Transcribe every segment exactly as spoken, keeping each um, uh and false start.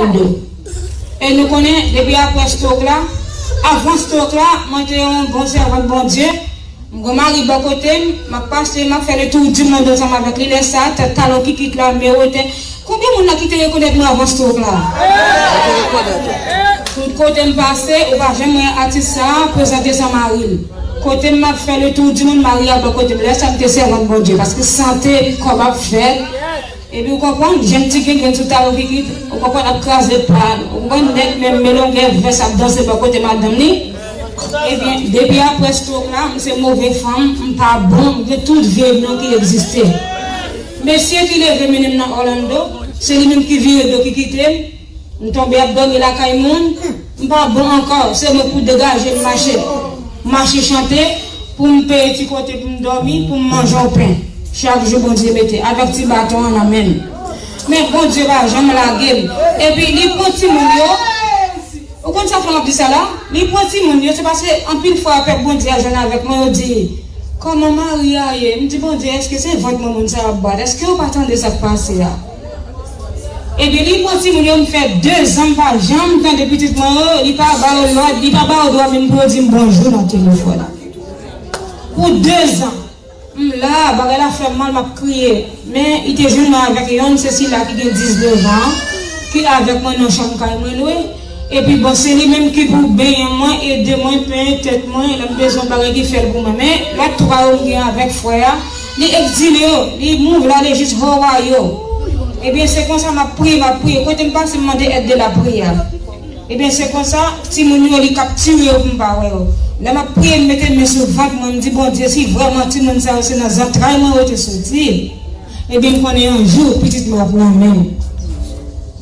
Orlando. E nou konnen, depi apre stroke la, avan stroke la, mwen te yon bon sèvant Bondye. M gen mari bò kote m, m ap pase, m ap fè le tour du monde ansanm avèk li. Lè sa, tèt talon kikit la, men wote. Konbyen moun la ki te rekonèt mwen avan stroke la? Tout kote m pase, ou pa janm wè atis sa a prezante san mari l. Kote m ap fè le tour du monde, mari a bò kote m. Lè sa, m te sèvant Bondye, paske sante m, kò m ap fèt. Epi ou konprann, jèn ti grenn sou talon kikit, ou konprann, ap kraze pad, ou konprann, nèg menm melongè vès ap danse bò kote madanm li. Ebyen, depi apre stroke la, m se move fanm, m pa bon, m gen tout vye non ki egziste. Mesye ki leve mennen m nan Orlando, se li menm ki vire do ki kite m. M tonbe ap dòmi lakay moun, m pa bon ankò, se mwen pou degaje m mache. Mache chante, pou m peye ti kote pou m dòmi, pou m manje yon pen. Chak jou Bondye mete, avèk ti baton an nan men m. Men Bondye pa janm lage m. Epi li pran timoun yo. Ou konn sa fè m ap di sa la? Li pran timoun yo, se paske anpil fwa pèp Bondye a jwenn avèk mwen, yo di, "Kòman mari a ye?" M di, "Bondye, èske se vant mwen moun sa yo ap bat? Èske yo pa tande sa k pase a?" Epi li pran timoun yo, m fè dezan m pa janm tande pitit mwen yo, li pa ba yo lòd, li pa ba yo dwa menm pou yo di m bonjou nan telefòn. Pou dezan, m la, bagay la fè m mal, m ap kriye. Men li te jwenn mwen avèk yonn, se sila ki gen diznèf an, ki avèk mwen nan chanm kay mwen lwe. Epi bon, se li menm ki pou benyen mwen, ede mwen, penyen tèt mwen, lè m bezwen bagay li fè l pou mwen. Men lòt twa yo m gen avèk frè a, li egzile yo, li move l ale jis Hawaii yo. Ebyen, se konsa m ap priye, m ap priye. Kote m pase, m mande èd de lapriyè. Ebyen, se konsa, timoun yo, li kaptire yo pou m pa wè yo. Lè m ap priye, m mete men sou vant mwen, m di, "Bondye, si vrèman timoun sa yo se nan zantray mwen yo te soti, ebyen, m konnen yon jou, pitit mwen ap nan men m."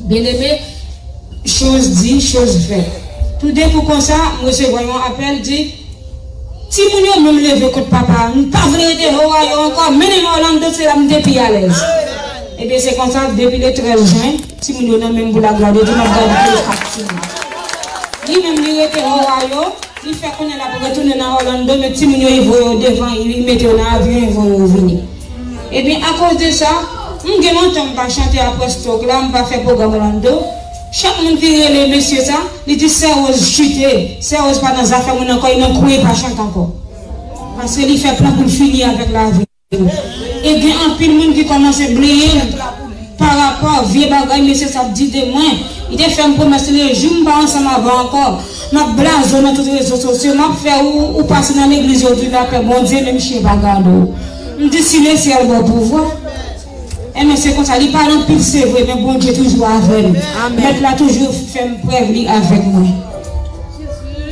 Byeneme, Choz di, choz fèt. Toudenkou konsa, m resevwa yon apèl, di, "Timoun yo menm leve kont papa a, m pa vle rete Ohio ankò, mennen m Orlando, se la m te pi alèz." Ebyen, se konsa, depi le trèz jen, timoun yo nan men m pou laglwa de Dye, m ap gade kat timoun. Li menm, li rete Ohio, li fè konnen l ap retounen nan Orlando, men timoun yo, li voye yo devan, li mete yo nan avyon, li voye yo vini. Ebyen, akoz de sa, m gen lontan m pa chante apre stroke la, m pa fè pwogram Orlando. Chak moun ki rele mesye sa, li di Sè Rose chite, Sè Rose pa nan zafè moun ankò, li nan kwen, li pa chante ankò. Paske li fè plan pou l fini avèk lavi. E gen anpil moun ki kòmanse bliye l parapò vye bagay mesye sa ap di de mwen. Li te fè m pwomès, le jou m pa ansanm avè w ankò, m ap blaze w nan tout rezo sosyo, m ap fè ou, ou pase nan legliz yo, ou di lapè Bondye, menm chen pa gade w. M di, "Si lesyèl ba w pouvwa." Enben, se konsa, li pale anpil, se vre, men Bondye toujou avè m. Amèn. Mèt la toujou fè m prèv li avèk mwen.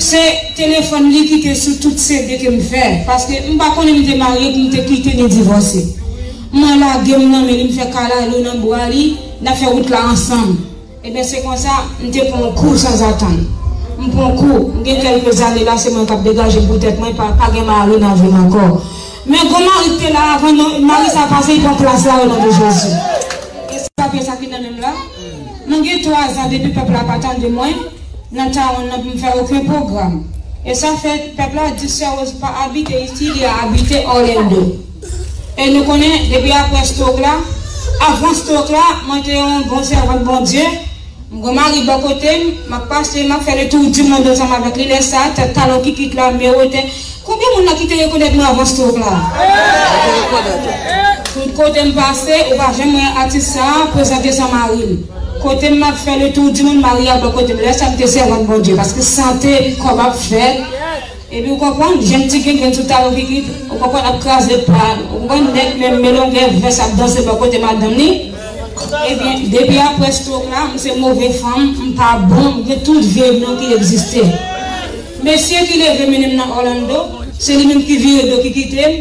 Se telefòn li ki te sou tout C D ke m fè, paske m pa konnen m te marye pou m te kite ni divòse. Mwen lage m nan men li, m fè kalalou nan bra li, n ap fè wout la ansanm. Ebyen, se konsa, m te pran yon kou sanzatann. M pran yon kou, m gen kèlke zane la, se mwen k ap degaje m pou tèt mwen, pa, pa gen mari nan vi m ankò. Men gon mari ki te la avan, non, mari sa pase, li pran plas la, o non de Jezi. E se papye sa ki nan men m la. Mwen gen twa zan depi pèp la pa tande mwen nan tawon nan pou m fè okenn pwogram. E sa fè pèp la di Sè Rose pa abite isi, li abite Orlando. E nou konnen, depi apre stroke la, avan stroke la, mwen te yon bon sèvant Bondye. M gen mari bò kote m, m ap pase, m ap fè le tour du monde ansanm avèk li. Lè sa, tèt talon kikit la, men wote. Konbyen moun la ki te rekonèt mwen avan stroke la? Tout kote m pase, ou pa janm wè atis sa a prezante san mari l. Kote m ap fè le tour du monde, mari a bò kote m. Lè sa, m te sèvant Bondye, paske sante m, kò m ap fèt. Epi ou konprann, jèn ti grenn sou talon kikit, ou konprann, ap kraze pad, ou konprann, nèg menm melongè vès ap danse bò kote madanm li. Ebyen, depi apre stroke la, m se move fanm, m pa bon, m gen tout vye non ki egziste. Mesye ki leve mennen m nan Orlando, se li menm ki vire do ki kite m.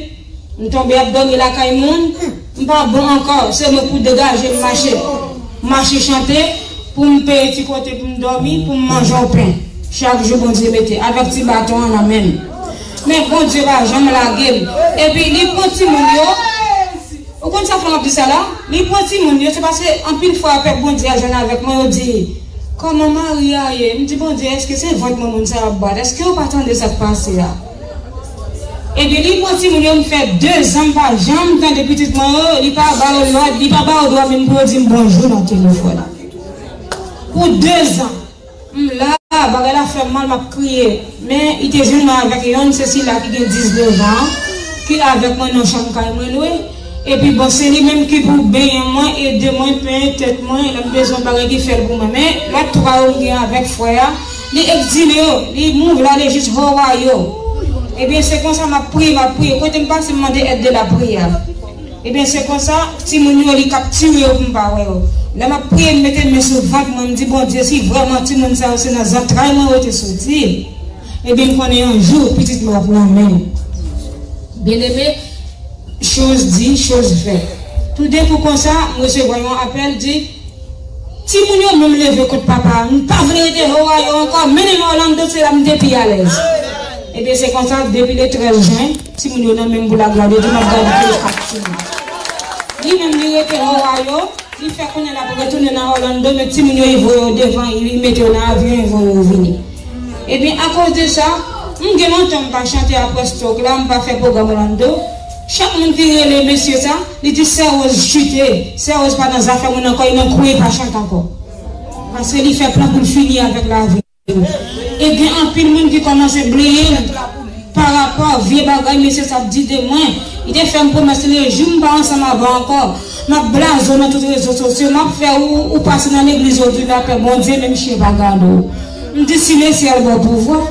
M tonbe ap dòmi lakay moun, m pa bon ankò, se mwen pou degaje m mache. Mache chante, pou m peye ti kote pou m dòmi, pou m manje yon pen. Chak jou Bondye mete, avèk ti baton an nan men m. Men Bondye pa janm lage m. Epi li pran timoun yo, ou konn sa fè m ap di sa la? Li pran timoun yo, se paske anpil fwa pèp Bondye a jwenn avèk mwen, yo di, "Kòman mari a ye?" M di, "Bondye, èske se vant mwen moun sa yo ap bat? Èske yo pa tande sa k pase a?" Ebyen, li pran timoun yo, m fè dezan m pa janm tande pitit mwen yo, li pa ba yo lòd, li pa ba yo dwa menm pou yo di m bonjou nan telefòn. Pou dezan, m la, bagay la fè m mal, m ap kriye. Men, li te jwenn mwen avèk yonn, se sila ki gen diznèf an, ki avèk mwen nan chanm kay mwen lwe. Epi, bon, se li menm ki pou benyen mwen, ede mwen, penyen tèt mwen, lè m bezwen bagay ki fè l pou mwen. Men, lòt twa yo m gen avèk frè a, li egzile yo, li move l ale jis Hawaii yo. Ebyen, se konsa m ap priye, m ap priye. Kote m pase, m mande èd de lapriyè. Ebyen, se konsa, timoun yo, li kaptire yo pou m pa wè yo. Lè m ap priye, m mete men sou vant mwen, m di, Bondye, si vrèman timoun sa yo se nan zantray mwen yo te soti, ebyen, m konnen yon jou, pitit mwen ap nan men m. Byeneme, choz di, choz fèt. Toudenkou konsa, m resevwa yon apèl, di, Timoun yo menm leve kont papa a. M pa vle rete Ohio ankò. Mennen m Orlando, se la m te pi alèz. Ebyen, se konsa, depi le trèz jen, timoun yo nan men m pou laglwa de Dye, m ap gade de kat timoun. Li menm, li rete Ohio, li fè konnen l ap retounen nan Orlando, men timoun yo, li voye yo devan, li mete yo nan avyon, li voye yo vini. Ebyen, akoz de sa, m gen lontan m pa chante apre stroke la, m pa fè pwogram Orlando. Chak moun ki rele mesye sa, li di Sè Rose chite, Sè Rose pa nan zafè moun ankò, li nan kwen, li pa chante ankò. Paske li fè plan pou l fini avèk lavi l. E gen anpil moun ki kòmanse bliye l pa rapò vye bagay mesye sa ap di de mwen. Li te fè m pwomès, le jou m pa ansanm avè w ankò, m ap blaze w nan tout rezo sosyo, m ap fè ou, ou pase nan legliz yo, di lapè Bondye, menm chen pa gade w. M di si lesyèl ba w pouvwa.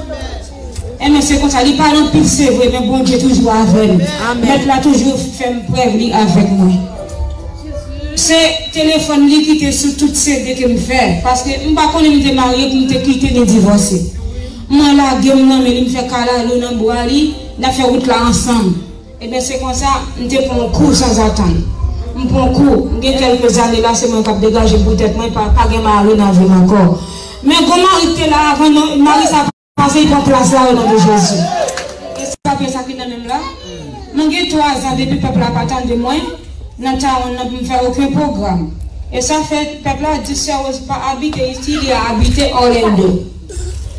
Ebyen, se konsa, li pale anpil, se vre, men Bondye toujou avè m. Mèt la toujou fè m prèv li avèk mwen. Se telefòn li ki te sou tout C D ke m fè, paske m pa konnen m te marye pou m te kite ni divòse. Mwen lage m nan men li, m fè kalalou nan bra li, n ap fè wout la ansanm. Ebyen, se konsa, m te pran yon kou sanzatann. M pran yon kou, m gen kèlke zane la, se mwen k ap degaje m pou tèt mwen, pa, pa gen mari nan vi m ankò. Men gon mari ki te la avan, non, mari sa pase, li pran plas la, o non de Jezi. E sa, pyès sa ki nan men m la. Mwen gen twa zan depi pèp la pa tande mwen nan tawon nan pou m fè okenn pwogram. E sa fè pèp la di Sè Rose pa abite isi, li abite Orlando.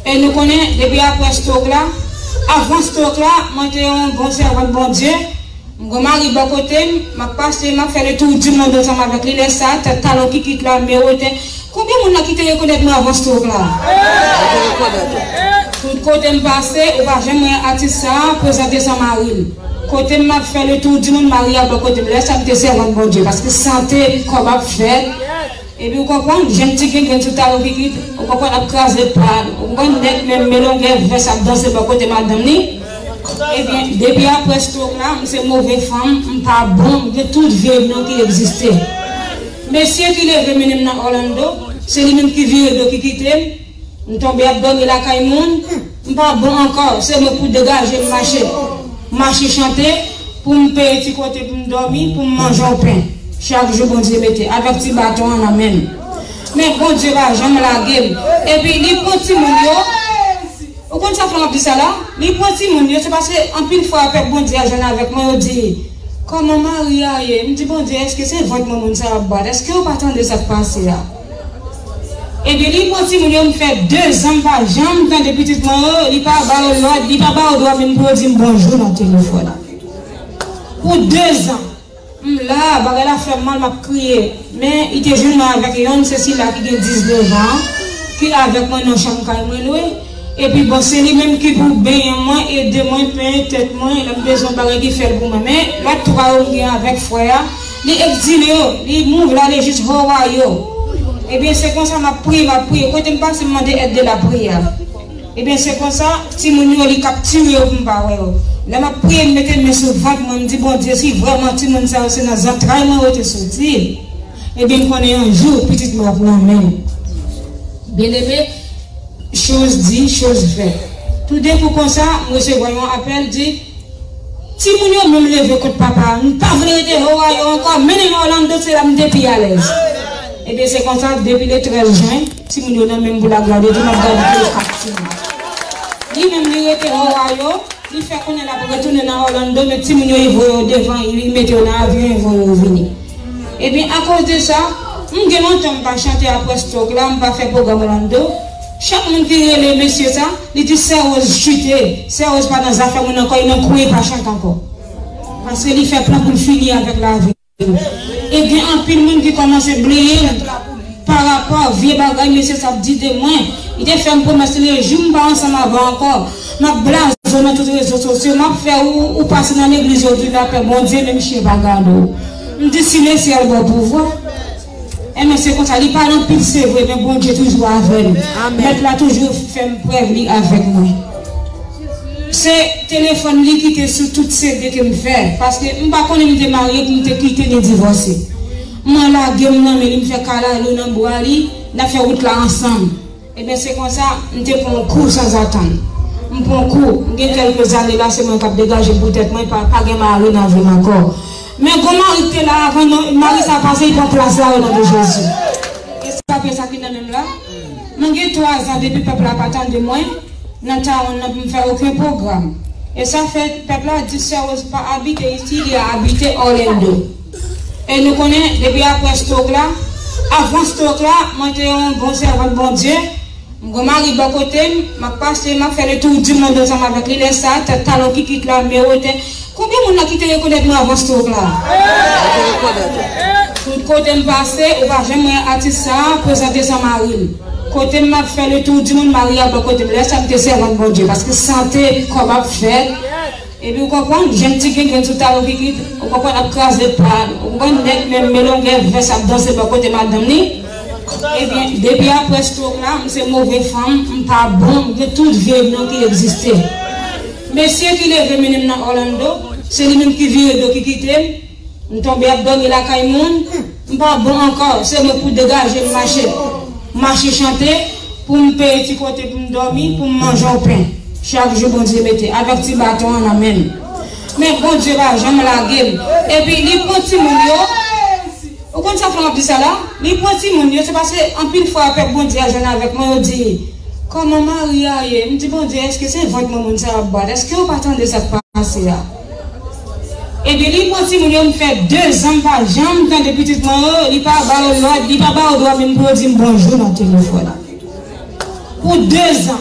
E nou konnen, depi apre stroke la, avan stroke la, mwen te yon bon sèvant Bondye. M gon mari bò kote m, m ap pase, m ap fè le tour du monde ansanm avèk li. Lè sa, tèt talon kikit la, men wote. Konbyen moun la ki te rekonèt mwen avan stroke la? Tout kote m pase, ou pa janm wè atis sa a prezante san mari l. Kote m ap fè le tour du monde, mari a bò kote m. Lè sa, m te sèvant Bondye, paske sante, kòb ap fèt. Epi ou konprann, jèn ti gengrenn sou talon kikit, ou konprann, ap kraze pa l. Ou konprann, nèg menm melongè vès ap danse bò kote madanm li. Ebyen, depi apre stroke la, m se move fanm, m pa bon, m gen tout vye non ki egziste. Mesye ki leve mennen m nan Orlando, se li menm ki vire do ki kite m. M tonbe ap dòmi lakay moun, m pa bon ankò, se mwen pou degaje m mache. Mache chante, pou m peye ti kote pou m dòmi, pou m manje yon pen. Chak jou Bondye mete, avèk ti baton an nan men m. Men Bondye pa janm lage m. Epi li pran timoun yo, ou konn sa fè m ap di sa la? Li pran timoun yo, se paske anpil fwa pèp Bondye a jwenn avèk mwen, yo di, kòman mari a ye? M di, Bondye, èske se vant mwen moun sa yo ap bat? Èske yo pa tande sa k pase a? Ebyen, li pran timoun yo, m fè dezan m pa janm tande pitit mwen yo, li pa ba yo lòd, li pa ba yo dwa menm pou yo di m bonjou nan telefòn. Pou dezan, m la, bagay la fè m mal, m ap kriye. Men, li te jwenn mwen avèk yonn, se sila ki gen diznèf an, ki avèk mwen nan chanm kay mwen lwe. Epi, bon, se li menm ki pou benyen mwen, ede mwen, penyen tèt mwen, lè m bezwen bagay ki fè l pou mwen. Men, lòt twa yo m gen avèk frè a, li egzile yo, li move l ale jis Hawaii yo. Ebyen, se konsa m ap priye, m ap priye. Kote m pase, m mande èd de lapriyè. Ebyen, se konsa, timoun yo, li kaptire yo pou m pa wè yo. Lè m ap priye, m mete men sou vant mwen, m di, Bondye, si vrèman timoun sa yo se nan zantray mwen yo te soti, ebyen, m konnen yon jou, pitit mwen ap nan men m. Byeneme, choz di, choz fèt. Toudenkou konsa, m resevwa yon apèl, di, Timoun yo menm leve kont papa a. M pa vle rete Ohio ankò. Mennen m Orlando, se la m te pi alèz. Ebyen, se konsa, depi le trèz jen, timoun yo nan men m pou laglwa de Dye, m ap gade de kat timoun. Li menm, li rete Ohio, li fè konnen l ap retounen nan Orlando, men timoun yo, li voye yo devan, li mete yo nan avyon, li voye yo vini. Ebyen, akoz de sa, m gen lontan m pa chante apre stroke la, m pa fè pwogram Orlando. Chak moun ki rele mesye sa, li di Sè Rose chite, Sè Rose pa nan zafè moun ankò, li nan kwen, li pa chante ankò. Paske li fè plan pou l fini avèk lavi l. E gen anpil moun ki kòmanse bliye l parapò vye bagay mesye sa ap di de mwen. Li te fè m pwomès, le jou m pa ansanm avè w ankò, m ap blaze w nan tout rezo sosyo, m ap fè ou, ou pase nan legliz yo di lapè, Bondye menm chen pa gade w. M di si lesyèl ba w pouvwa. Enben se konsa, li pale anpil se vre, men Bondye toujou avè l. Mèt la toujou fè m prèv li avèk mwen. Se telefòn li ki te sou tout C D ke m fè, paske m pa konnen m te marye pou m te kite li divòse. Mwen lage m nan men li, m fè kalalou nan bra li, n ap fè wout la ansanm. Ebyen se konsa, m te pran yon kou sanzatann. M pran yon kou, m gen kèlke zane la, se mwen k ap degaje m pou tèt mwen, pa, pa gen mari nan vi m ankò. Men gon mari ki te la avan, non, mari sa pase, li pran plas la, o non de Jezi. E sa, se sa ki nan men m la. Mwen gen twa zan depi pèp la pa tande mwen. Nan Tawon nan pou m fè okenn pwogram. E sa fè pèp la di Sè Rose pa abite isi, li abite Orlando. E nou konnen, depi apre stroke la, avan stroke la, mwen te yon bon sèvant Bondye. M gon mari bò kote m, m ap pase, m ap fè le tour du monde ansanm avèk li. Lè sa, tèt talon kikit la, m wote. Konbyen moun la ki te rekonèt mwen avan stroke la? Tout kote m pase, ou pa janm wè atis sa a prezante san mari l. Kote m ap fè le tour du monde, mari a bò kote m. Lè sa m te sèvant Bondye, paske sante kòb ap fèt. Epi ou konprann, jèn ti grenn sou talon kikit, ou konprann, ap kraze pa, ou konprann, nèg menm melongè vès ap danse bò kote madanm li. Ebyen, depi apre stroke la, m se move fanm, m pa bon, m gen tout vye non ki egziste. Mesye ki leve mennen m nan Orlando, se li menm ki vire do ki kite m. M tonbe ap dòmi lakay moun, m pa bon ankò, se mwen pou degaje m mache. Mache chante, pou m peye ti kote pou m dòmi, pou m manje yon pen. Chak jou Bondye mete, avèk ti baton an nan men m. Men Bondye pa janm lage m. Epi li pran timoun yo, ou konn sa fè m ap di sa la? Li pran timoun yo, se paske anpil fwa pèp Bondye a jwenn avèk mwen, yo di, kòman mari a ye? M di, Bondye, èske se vant mwen moun sa yo ap bat? Èske yo pa tande sa k pase a? Ebyen, li pran timoun yo, m fè de zan m pa janm tande pitit mwen yo, li pa ba yo lòd, li pa ba yo dwa menm pou yo di m bonjou nan telefòn. Pou de zan,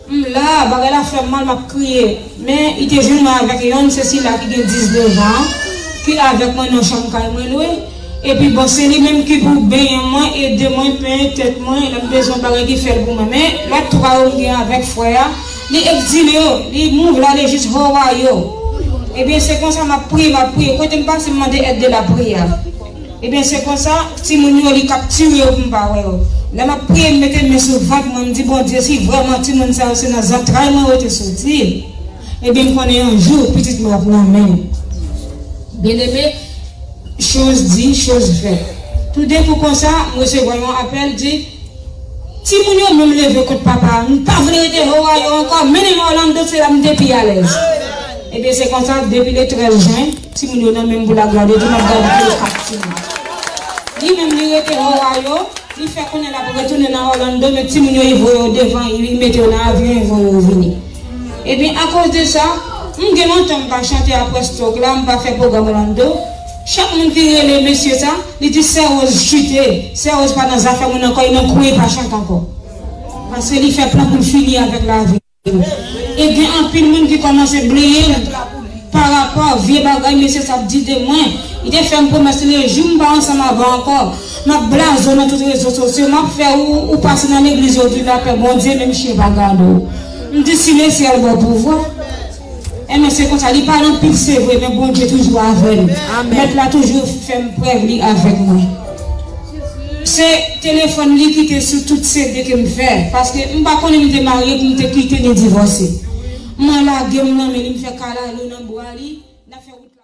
m la, bagay la fè m mal, m ap kriye. Men, li te jwenn mwen avèk yonn, se sila ki gen diznèf an, ki avèk mwen nan chanm kay mwen lwe. Epi, bon, se li menm ki pou benyen mwen, ede mwen, penyen tèt mwen, lè m bezwen bagay ki fè l pou mwen. Men, lòt twa yo m gen avèk frè a, li egzile yo, li mouv l ale jis Hawaii yo. Ebyen, se konsa m ap priye, m ap priye. Kote m pase, m mande èd de lapriyè. Ebyen, se konsa, timoun yo, li kaptire yo pou m pa wè yo. Lè m ap priye, m mete men sou vant mwen, m di, Bondye, si vrèman timoun sa yo se nan zantray mwen yo te soti, ebyen, m konnen yon jou, pitit mwen ap nan men m. Byeneme, Choz di, choz fèt. Toudenkou konsa, m resevwa yon apèl, di, timoun yo menm leve kont papa a. M pa vle rete Ohio ankò, mennen m Orlando, se la m te pi alèz. Ebyen, se konsa, depi le trèz jen, timoun yo nan men m pou laglwa de Dye, m ap gade tou kat timoun. Li menm, li rete Ohio, li fè konnen l ap retounen nan Orlando, men timoun yo, li voye yo devan, li mete yo nan avyon, li voye yo vini. Ebyen, akoz de sa, m gen lontan m pa chante apre stroke la, m pa fè pwogram Orlando. Chak moun ki rele mesye sa, li di Sè Rose chite, Sè Rose pa nan zafè moun ankò, li nan kwen, li pa chante ankò. Paske li fè plan pou l fini avèk lavi l. E gen anpil moun ki kòmanse bliye l parapò vye bagay mesye sa ap di de mwen. Li te fè m pwomès, le jou m pa ansanm avè w ankò, m ap blaze w nan tout rezo sosyo, m ap fè ou, ou pase nan legliz yo di lapè, Bondye menm chen pa gade w. M di si lesyèl ba w pouvwa. Enben se konsa, li pale anpil se vre, men Bondye toujou avè l. Mèt la toujou fè m prèv li avèk mwen. Se telefòn li ki te sou tout C D ke m fè, paske m pa konnen m te marye pou m te kite li divòse. Mwen lage m nan men li, m fè kalalou nan bra li, n ap fè wout la.